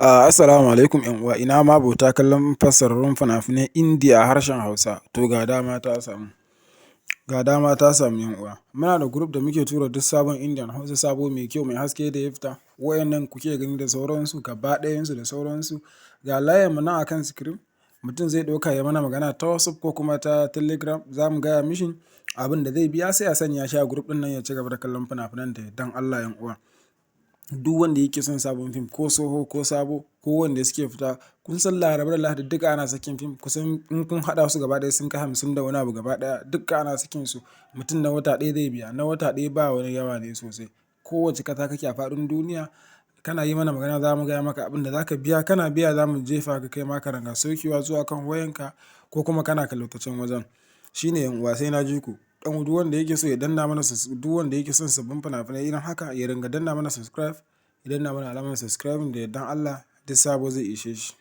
Assalamu alaikum ‘yan uwa, ina ma'abota kallon fassararrun fina-finan Indiya a harshen Hausa. To ga dama ta samu. Ga dama ta samu, ‘yan uwa. Muna da group da muke tura duk sabon Indian Hausa, sabo, mai kyau, mai haske da ya fita. Wayannan kuke gani da sauransu, gaba ɗayansu da sauransu. Ga layin mu nan akan screen, mutum zai ɗauka ya mana magana ta WhatsApp ko kuma ta Telegram, za mu gaya mishi abin da zai biya, sai a sanya shi a group ɗin nan ya ci gaba da kallon fina-finan da yardan Allah, ‘yan uwa. Duk wanda yake son sabon fim, ko tsoho ko sabo, ko wanda suke fita, kun san Laraba da Lahadi duka ana sakin fim. Kusan in kun haɗa su gaba ɗaya sun kai 50 da wani abu gaba ɗaya, duka ana sakin su. Mutum na wata ɗaya zai biya, na wata ɗaya ba wani yawa ne sosai. Kowace ƙasa kake a faɗin duniya, kana yi mana magana, za mu gaya maka abin da za ka biya, kana biya za mu jefa ka kai ma ka ringa saukewa zuwa kan wayanka ko kuma kana kallo ta can wajen. Shi ne, ‘yan uwa, sai na ji ku. Ɗan duk wanda yake so ya danna mana, duk wanda yake son sabbin fina-finai irin haka, ya ringa danna mana subscribe, ya danna mana alamar subscribing, da yardan Allah duk sabo zai ishe shi.